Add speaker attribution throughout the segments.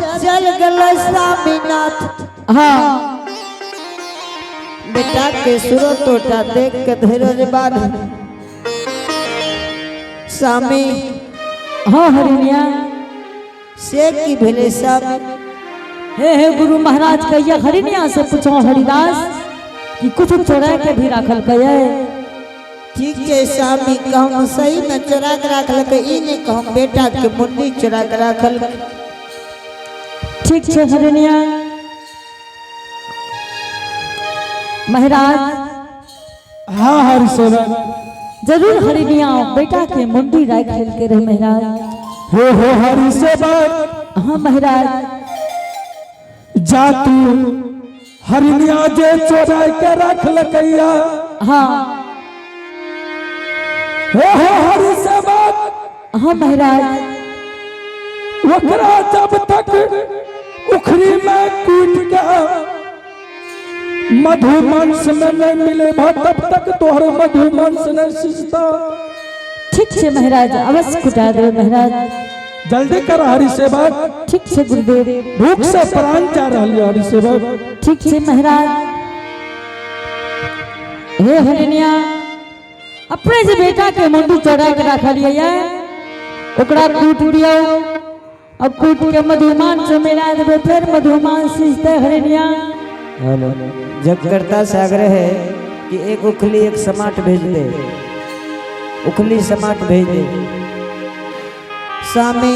Speaker 1: चल गल स्वामीनाथ।
Speaker 2: हाँ।
Speaker 1: बेटा के सूरत टोटा देख के धीरज बांध स्वामी।
Speaker 2: हाँ हरिणिया।
Speaker 1: से की भेले स्वामी?
Speaker 2: हे हे गुरु महाराज कहिया हरिणिया से पूछो हरिदास कि कुछ चोरा के भी राखल कये।
Speaker 1: ठीक है स्वामी, कहूँ सही में चोरा के राखल के, ई नहीं कहूँ बेटा के मुंडी चोरा के राखल।
Speaker 2: ठीक है हरिणिया। महाराज।
Speaker 3: हाँ हरि सेवक।
Speaker 2: जरूर हरिणिया बेटा के मुंडी राख के रहे महाराज।
Speaker 3: हो हो हरि सेवक।
Speaker 2: हाँ महाराज।
Speaker 3: जा तू हरिणिया जे चोरा के रख लकैया।
Speaker 2: हाँ।
Speaker 3: हो हो हरि सेवक।
Speaker 2: हाँ महाराज।
Speaker 3: ओकरा जब तक उखरी में कूट के मधुमांस में नहीं मिले भा तब तक तोहर मधुमांस नहीं सिजता।
Speaker 2: ठीक है महाराज, अवश्य कुटा देवे महाराज।
Speaker 3: जल्दी कर हरि सेवक।
Speaker 2: ठीक है गुरुदेव।
Speaker 3: भूख से प्राण जा रहा है हरि सेवक।
Speaker 2: ठीक है महाराज। हे हरिणिया, अपने जे बेटा के मुंडी चढ़ा के रखलिए ओकरा कूट दियो, अब कूट के मधुमान से मिला देवे, फिर मधुमान सींचते हरिणिया।
Speaker 1: हेलो, जगकर्ता से आग्रह है कि एक उखली एक समाट भेज दे, उखली समाट भेज दे स्वामी।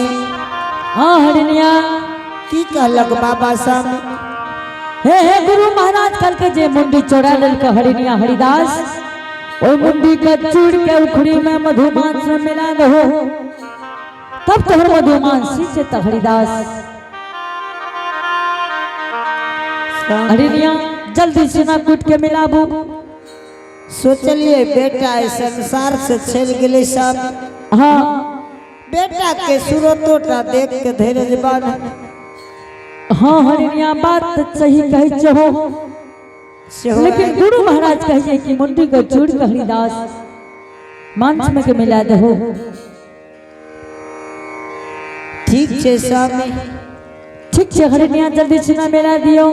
Speaker 2: हाँ हरिणिया।
Speaker 1: की कहलक बाबा स्वामी?
Speaker 2: हे हे गुरु महाराज कल के जे मुंडी चोरा लेल हरिणिया हरिदास, ओई मुंडी के चूड़ के उखड़ी में मधुमान से मिला दहो, तब तोहर मधुमान सींचे त हरिदास। हरिणिया जल्दी से ना कूट के मिलाबू।
Speaker 1: सोचलिए बेटा इस संसार से चल गए स्वामी।
Speaker 2: हाँ।
Speaker 1: बेटा के सूरतोटा देख के धीरज बांध।
Speaker 2: हाँ हरिणिया, बात तो सही कहै छहो, लेकिन गुरु महाराज कहिए कि मुंडी के चूड़ के हरिदास मांस में के मिला दहो।
Speaker 1: ठीक है स्वामी।
Speaker 2: ठीक है हरिणिया, जल्दी से ना मिला दियो।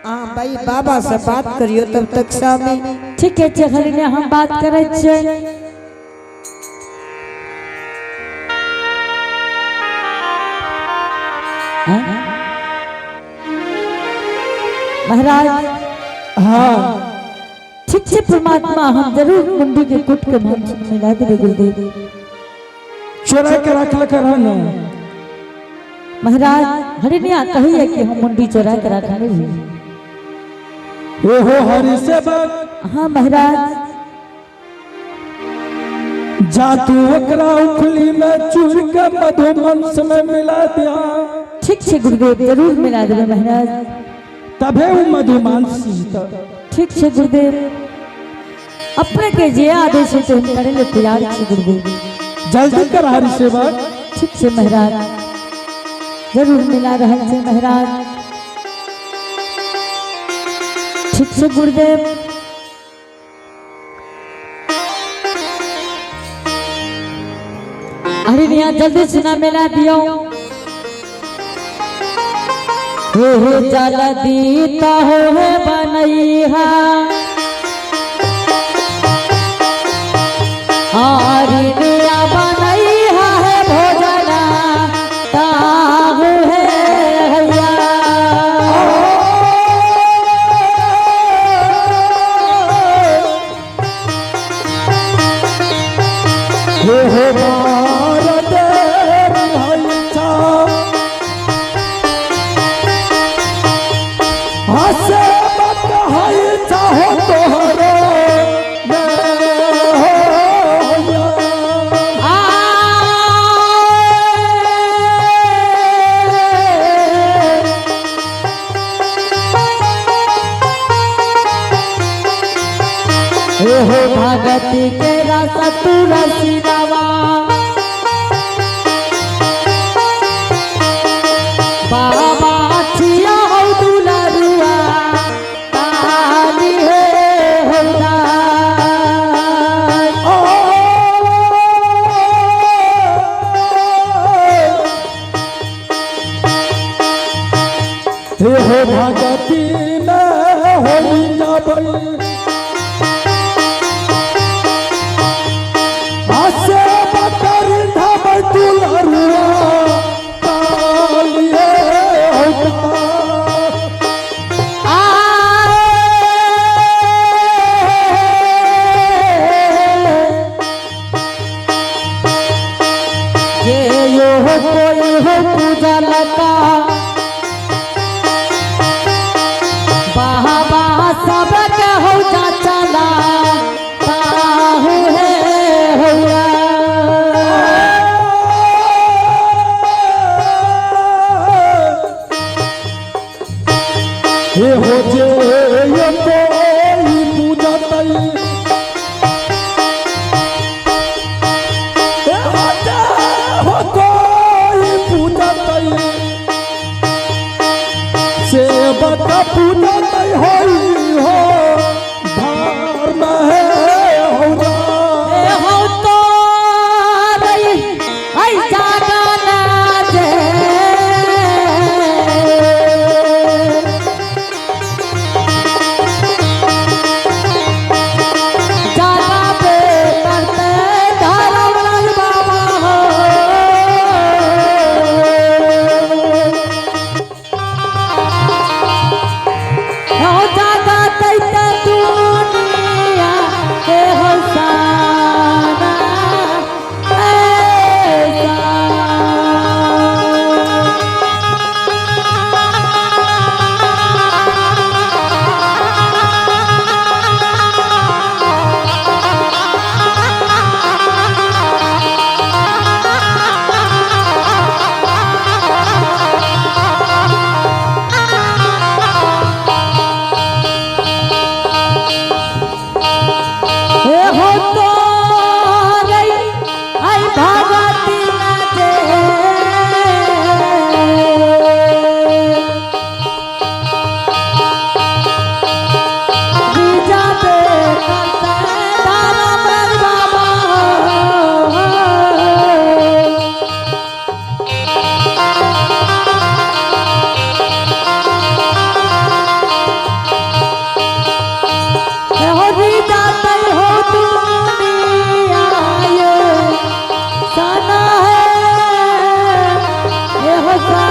Speaker 1: हाँ भाई, बाबा से बात करियो तब तक स्वामी।
Speaker 2: ठीक है छे हरिणिया, हम बात करै छियै। हाँ? महाराज।
Speaker 3: हाँ।
Speaker 2: ठीक है परमात्मा, हम जरूर मुंडी के कूट के मांस में मिला देबे गुरुदेव।
Speaker 3: चोरा के रख लक रह ना।
Speaker 2: महाराज, हरिणिया कहिए कि हम मुंडी चोरा के रखने रही।
Speaker 3: हो हो हरि सेवक।
Speaker 2: हाँ महाराज।
Speaker 3: जा तू ओकरा उखली में चूर के मधुमांस में मिला दिया।
Speaker 2: ठीक है गुरुदेव, जरूर मिला देबे महाराज।
Speaker 3: तबे वो मधुमांस सिजता।
Speaker 2: ठीक है गुरुदेव, अपने के जे आदेश है तो हम करे ले तैयार छी गुरुदेव।
Speaker 3: जल्दी कर हरि सेवक।
Speaker 2: ठीक है महाराज, जरूर मिला रहल छै महाराज। ठीक छै गुरुदेव। हरिणिया जल्दी से ना मिला दियो। हे हे जल्दी तो हो हे बनैहा, हरिणिया बनैहा है भोजना ताहु है हैया।
Speaker 3: हो हो भारत हईछा हसे बक हईछा हो तोहरो हो।
Speaker 2: आ हो हो भगति के रस तुलसी नवा, बाबा छिया हौ दुलरुआ ताली हे हौदा। कोई हो पूजा लगा बाबा सब के हो जा चला ताहू है हुआ।
Speaker 3: हे हो जे ये कोई पूजा तई, हे हो जे हो कोई पूजा तई, सेवक पूजा तई होई हो धर्म है हौरा।
Speaker 2: ए हो तो रही ऐ जागना जे जागा पे करते धर्म बाबा हो। हो जागा तैते दुनिया के हो साना ऐसा। हे हो तो रई आई भगवती नाचे। बीजा पे करते धर्म बाबा हो। हो जाते हो दुनिया ये साना है ये हो सा।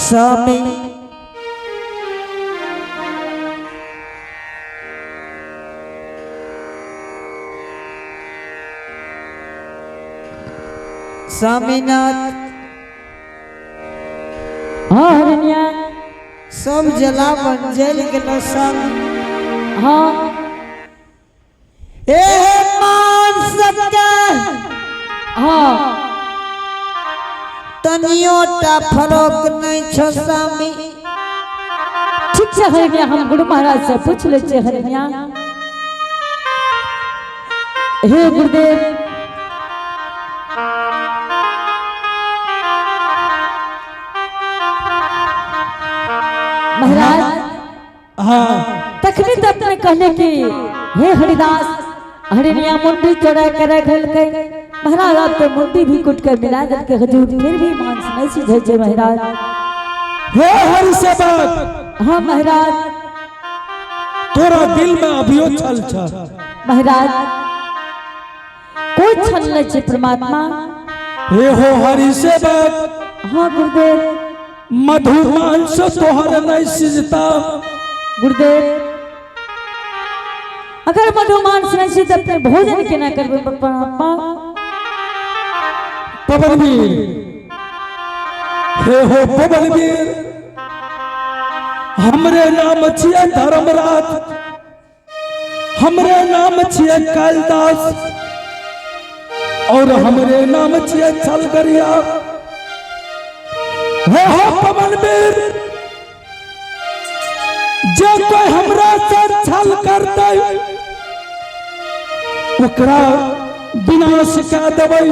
Speaker 1: स्वामी स्वामीनाथ
Speaker 2: हाँ हरिणिया
Speaker 1: सब जलावन जल गेलो स्वामी।
Speaker 2: हाँ
Speaker 1: ए मान सके
Speaker 2: हाँ
Speaker 1: तनियो टा फरक नहीं छो स्वामी।
Speaker 2: ठीक छै हरिणिया, हम गुरु महाराज से पूछ लै छियै हरिणिया। हे गुरुदेव, महाराज,
Speaker 3: हाँ
Speaker 2: तखनी तो अपने कहले कि हे हरिदास, हरिणिया मुंडी चोरा के रखलकै। महाराज आप तो मुंडी भी कुट के मिला देलकै हजूर, फिर भी मांस नहीं सिझै छै महाराज।
Speaker 3: हे हरि सेवक।
Speaker 2: हाँ महाराज।
Speaker 3: तोरा दिल में अभियो छल छ।
Speaker 2: महाराज कोई छल नहीं छै परमात्मा।
Speaker 3: हे हो हरि सेवक।
Speaker 2: हाँ गुरुदेव।
Speaker 3: मधु मांस तोहर नहीं सिजता।
Speaker 2: गुरुदेव अगर मधुमांस नहीं सिझतै तऽ भोजन केना करबै परमात्मा?
Speaker 3: पवनवीर, हे हो पवनवीर, हमरे नाम छियै धर्मराज, हमरे नाम छियै कालिदास और हमरे नाम छियै छलगरिया। हे हो पवनवीर, जे कोई हमरा से छल करतै ओकरा विनाश कऽ देबै।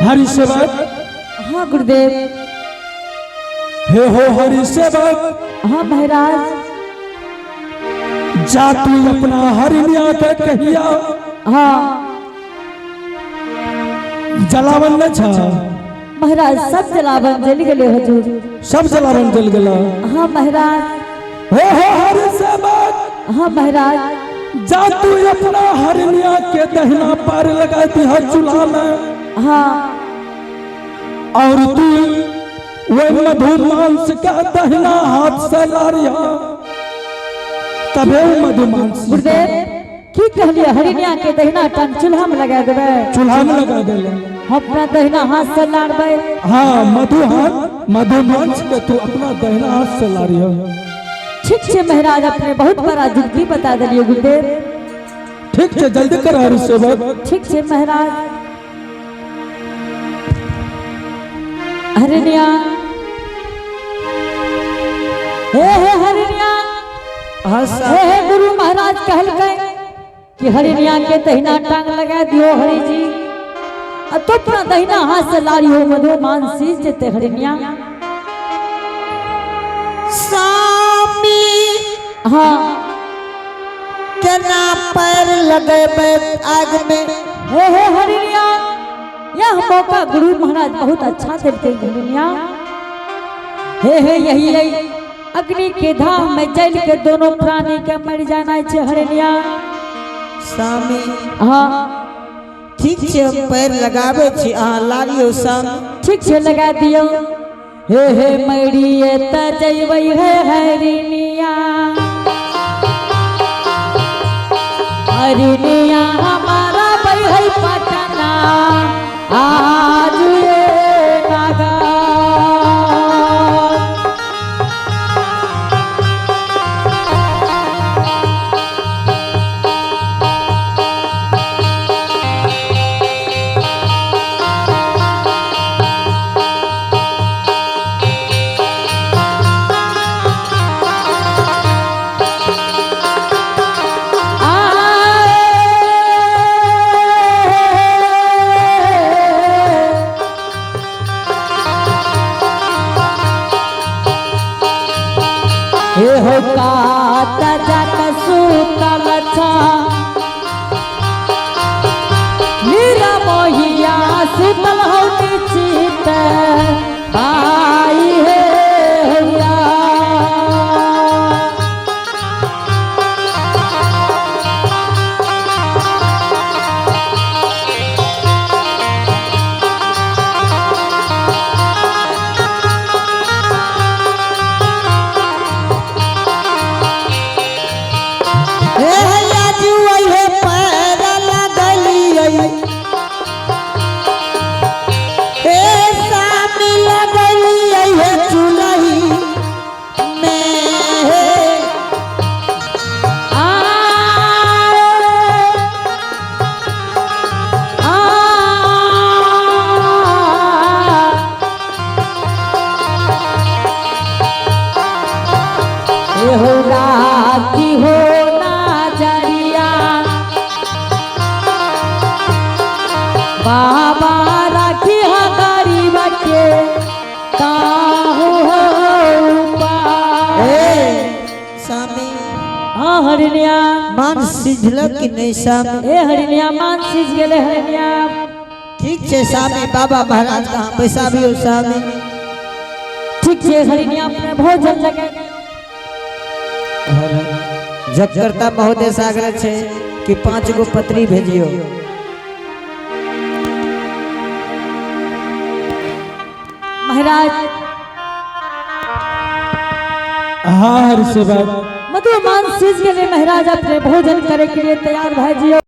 Speaker 3: हरि सेवक।
Speaker 2: हाँ गुरुदेव।
Speaker 3: हे हो हरि सेवक।
Speaker 2: हाँ महाराज।
Speaker 3: जा तू अपना हरिणिया के कहिया जलावन न छा?
Speaker 2: महाराज, सब जलावन जल गेले हजूर।
Speaker 3: सब जलावन जल गेला?
Speaker 2: हाँ महाराज।
Speaker 3: हे हो हरि सेवक।
Speaker 2: हाँ महाराज।
Speaker 3: जा तू अपना हरिणिया के दहिना पार लगा दिहा चूल्हा में और तू वह मधु मांस का दहिना हाथ से लारिया, तबे वो मधु मांस।
Speaker 2: गुरुदेव, की कहलिए? हरिणिया के दहिना टांग चूल्हा में लगा देबै?
Speaker 3: चूल्हा में लगा देले।
Speaker 2: हम अपना दहिना हाथ से लारबै?
Speaker 3: हाँ, मधु हाथ मधु मांस के तू अपना दहिना हाथ से लारिया।
Speaker 2: ठीक छै महाराज, अपने बहुत बड़ा जुक्ति बता दिलिए गुरुदेव।
Speaker 3: ठीक है, जल्दी कर हरि सेवक।
Speaker 2: ठीक छै महाराज। हरिणिया, हे हे हरिणिया।
Speaker 1: हाँ।
Speaker 2: हे हे गुरु महाराज कहलकै कि हरिणिया के दहिना टांग लगा दियो हरि जी, आ तो अपना दहिना हाथ से लारी हो, मधु मान सीज जेते हरिणिया।
Speaker 1: स्वामी। केना पैर लगेबै आग में?
Speaker 2: हे हे हरिणिया, यह मौका गुरु महाराज बहुत अच्छा देते हरिणिया। हे हे यही यही अग्नि के धाम में जल के दोनों प्राणी के मर जाना है हरिणिया।
Speaker 1: स्वामी। ठीक छै, हम पैर लगाबै छी, अहाँ लारियौ स्वामी।
Speaker 2: ठीक छै, लगा दियौ। हे हे मरिए त जैबै हे हरिणिया, हरिणिया हमारा बै है पटना आज ये नागा। हे हो कात जाक सुतल छा नीरा मोहिया, सुतल हो निश्चित आई हे होया।
Speaker 1: हे हैया जुआ हे पैर लगलियै, हे स्वामी, लगलियै हे चुलही में हे।
Speaker 2: आ आ ए हो राती हो ना जरिया, बाबा राखी हा गरीब के काहू हो उपाय।
Speaker 1: हे स्वामी।
Speaker 2: हाँ हरिणिया।
Speaker 1: मांस सिझलक कि नहीं स्वामी?
Speaker 2: ए हरिणिया, मान सीज गेले हरिणिया।
Speaker 1: ठीक छै स्वामी, बाबा महाराज कहाँ बैसाबियौ स्वामी।
Speaker 2: ठीक छै हरिणिया, अपने भोजन लगे।
Speaker 1: जगकर्ता महोदय से आग्रह छै कि 5 गो पत्री भेजियो।
Speaker 2: महाराज।
Speaker 3: हाँ हरि सेवक।
Speaker 2: मधु मान सीज गेले महाराज, अपने भोजन करे के लिए तैयार भए जियो।